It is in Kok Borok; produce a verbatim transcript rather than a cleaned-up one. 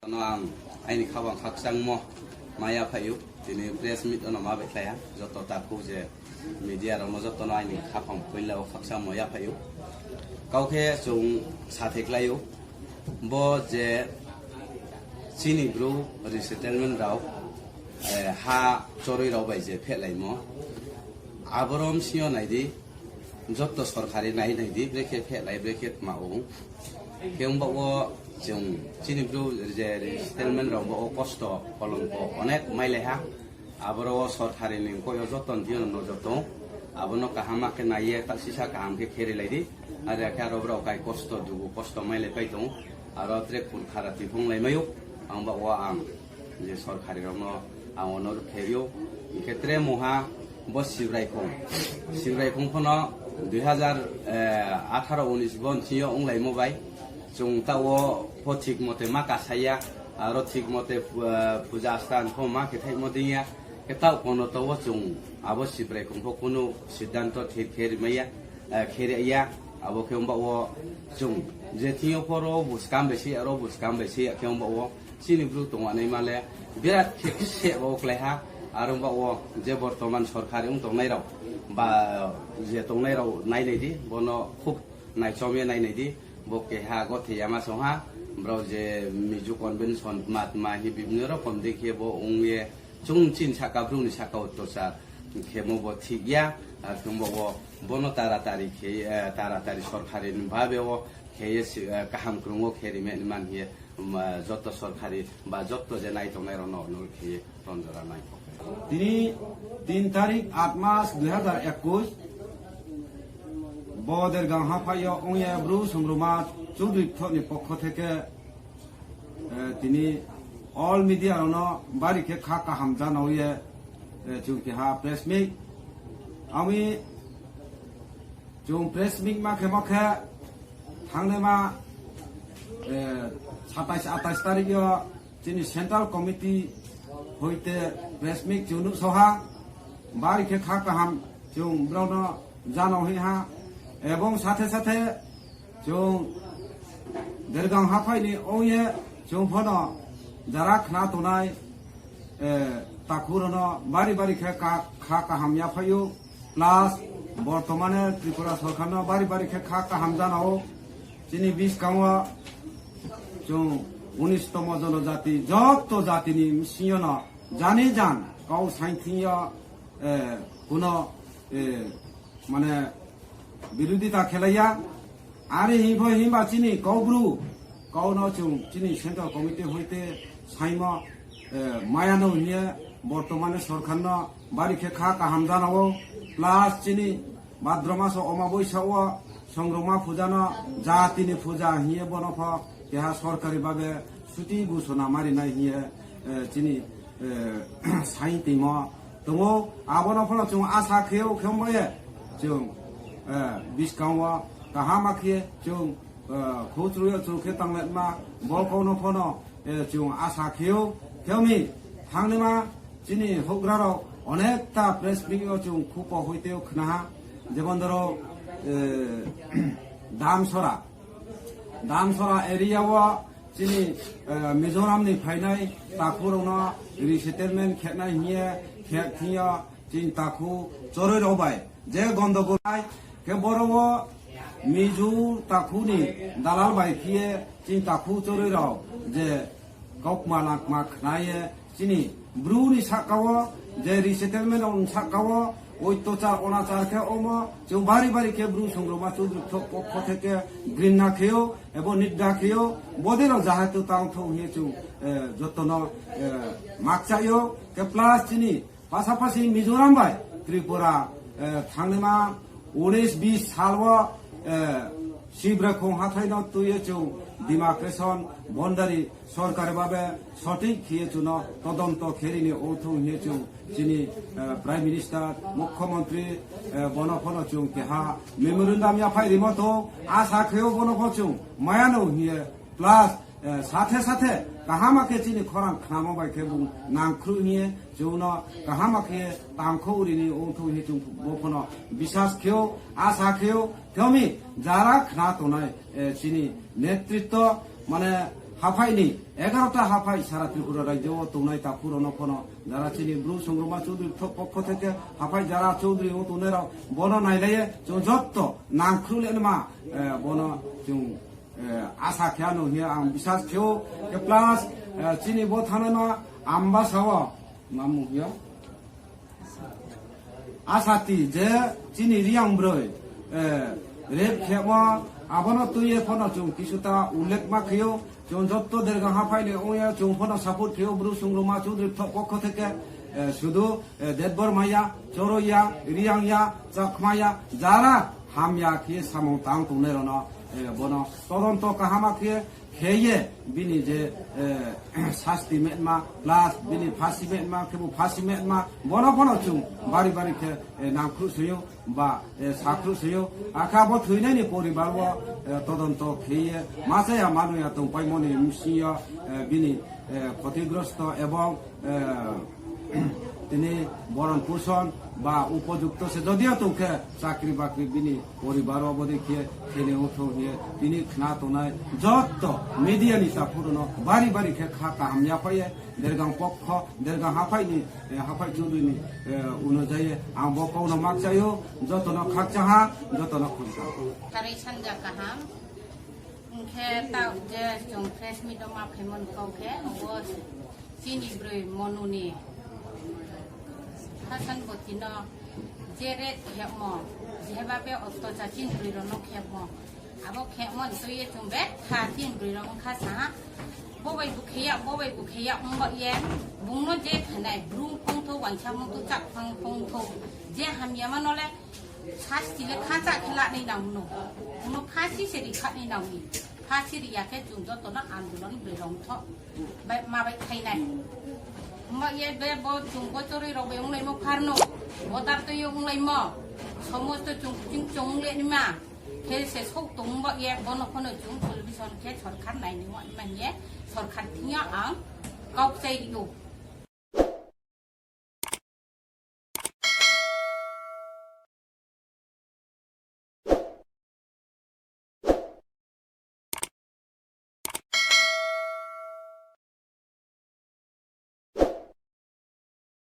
Ano ang aini khabang khakchangmo ma yaphaio, tini press meet ono ma bai khlaiha, joto takhuk je media rokno jotono aini khaphang puila o khakchangmo yaphaio. Kaukhe chwng sathai klaio, bo je chini bru resettlement rok, eh, ha chorwi rok bai je phehlaimo, aboro msio naidi, jotto sorkari nai nai di, brekhe phehlai, brekhe tma o. Khe wngba o chwng chini bru je resettlement rok bo o kosto kolomko onek mailaiha. Aboro o sorkari ni koi o joto ni diyo no joto. Abono kaham khe naiye, ta sisa kaham khe kheri lai di. Are khe aro borok kai kosto dugu kosto mailai pai tongo. Aro tre kun khara tiphong lai mayo. Wngba o ang je sorkari rokno ang onurut khaio. Hingkhe tre moha bo Sibrai khong. Sibrai khong phano dui hazar atharo unis bo nchio wnglaimo bai. Chwng ta o pho thik mote ma kasaya, aro thik mote, eh, puja asthan pho ma khe thaimo dingya. Khe ta kono to o chwng abo Sibrai khong pho kunu siddhanto thik khe rimaya. Eh, khe ya, abo khe wngba o chwng je thing yo phoro buskang bai se, aro buskang bai se, khe wngba o chini bru tongo anai male birat khe se o klai ha, aro wngba o je bortoman sorkari wng tongnai rok ba je tongnai rok nai nai di, bono khub naichom ye nai nai di, bo keha gothe yama song ha, bro je Mizo convention matma hi bibhinno rokom de khe bo wng ye, Chwng chini saka, brumni saka o tosa khemo bo thik ya, ar khe bo, bo, bono taratari khe, eh, taratari sorkari ni babe o khe ye si, eh, kaham kwrwngo khe rimani man hiye, um, eh, joto sorkari ba joto je nai tongnai rokno onurut khe ye tonjora nai kok. Tini tin tarik aat mas dui hazar ekush bo Dergang haphai o wngya bru songruma Chudri Thokni pokho theke Eh, tini all media rokno bari khe kha kaham jana ye, eh, chwng keha press meet. Ami chwng press meet ma khe ma khe thangnai ma, eh, satais atais tarik yo chini central committee hoite press meet chwng nuk soha bari khe kha kaham chwng brokno jana hi ha ebong sathe sathe Chwng Dergang haphai ni ong ye chwng phano jara khna tongnai, eh, takhu rokno bari bari khe ka-, kha kaham ya phaio, plus bortomane Tripura sorkar no bari bari khe kha kaham jana o. Chini biskango chwng unis tomo jonojati, joto jati ni bisingo no jani jan kau sainthing yo, eh, kuno, eh, mane birodita khelaiya. Ari himphai himba chini kaubru kauno chwng chini central committee hoite saimo, eh, mayano hiye bortomane sorkarno bari khe kha kaham janao, plus chini bhadramaso omaboisa o songroma pujano jatini puja hiye bono pho keha sorkari babe suti gusona marinai hiye, eh, chini, eh, sain timo tongo. Abono phano chwng asa kheo khembaye chwng, eh, biskango kaham akhe chwng, eh, khutruyo chwng khe tangletma bo kono phano, eh, chwng asa kheo khemi thangnima chini hugrarok onekta press meet o chwng khupo hoiteo khnaha, jemon doro, eh, Damsora, Damsora area o chini, eh, Mizoram ni phainai takhurokno resettlement khenai hiye khe thingyo chini takhu chorwi rok bai je gondogol hai khe boro o Mizo takhu ni dalal bai khiye chini takhu chorwi rok je kokma langma khnaye chini bru ni sakao je resettlement rok ni sakao oittochar onachar khe omo chwng bari bari khe bru songroma Chudri Thok pokho theke grinna kheo ebo nidda kheo bodino jahatu tang thok hiye chwng, eh, jotono, eh, makchayo khe plus chini pasapasi Mizoram bai Tripura, eh, thangnima unis bis salo, eh, Sibrakhong hathaino twiyo chwng demarcation boundary sorkar babe sothik khiye chwngno todonto kherini othung hiye chwng chini, eh, Prime Minister, Mukhyamantri, eh, bono phano chwng keha memorandum yaphai rimo to asa kheo bono pho chwng mayano hiye plus, eh, sathe sathe kahama khe chini khorang khnamo bai khe bung nangkhru hiye chwngno kahama khe tangkho urini ongthung hiye chwng bo phano bisas kheo asa kheo theomi jara khna tonai, eh, chini netritto mane Haphai ni egarota haphai sara Tripura rajyo o tongnai takhurokno phano jara chini Bru Songroma Chudri pho-, pokho theke haphai jara Chudri o tongnai rok bono nailaiye chwng jotto nangkhru lenma, eh, bono chwng, eh, asa khe ano hiya ang bisas kheo ke plus, eh, chini bo thanai ma Ambasa o mamung hiya. Asati je chini Riang broi, eh, rep khemo abono tuye phano chwng kisuta ullekh ma khio, chwng jotto dergang haphai ni ongya chwng phano support khio Bru Songroma Chudri pho-, pokho theke, eh, sudu, eh, Debbarma ya, Choro ya, Riang ya, Chakma ya, jara hamya khe samung tang tongnai rono, eh, bono todonto kahama khe kheye bini je, eh, sasti metma plus bini phasi metma khebu phasi metma bono bono chwng bari bari khe, eh, nangkhru sayo ba, eh, sakhru sayo akha bo thwinani poribar o, eh, todonto kheye machaya manuya tongpaimoni msiyo, eh, bini, eh, khotigrosto ebong eh, tini boron puson ba upojukto se jodio tongkhe chakri bakri bini poribaro bodi khe khene utho hiye tini khna tongnai jotto media ni taphurono bari bari khe kha kaham yaphaiye dergang pokho dergang haphai ni, eh, haphai chudri ni, eh, uno jaye ang bo kokno makchayo jotono khakchaha jotono khumcha. Tarai sanja kaham. Hwnkhe ta je chwng press meet o ma phaimani kok khe, bo chini bwrwi Monuni Hasan Botino je rep khemo, jeheba be okto cha chini bwrwi rokno khemo. Abo khemo twi ye chwng be kha chini bwrwi rok wngkha sa, bo bai bo kheya, bo bai bo kheya wngba ye bungno je khanai brum phongtho wansa mungtho chak phang phongtho je hamya mano le Sasti le khansa khe lanai nangno. Uno phasi se ri khanai nangni. Phasi ri ya khe chwng jotono andolon bwrwi rok tho. Bai ma bai khainai. Ma ye be bo chwng bo chorwi rok bai wnglai mo pharno. Bo dar to yo wnglai mo. Somosto chwng chwng chwng wnglai ni ma. Khe se sok tong bo ye bono khono chwng television khe sorkar nai ni ma ye sorkar thingya ang kok chai rio.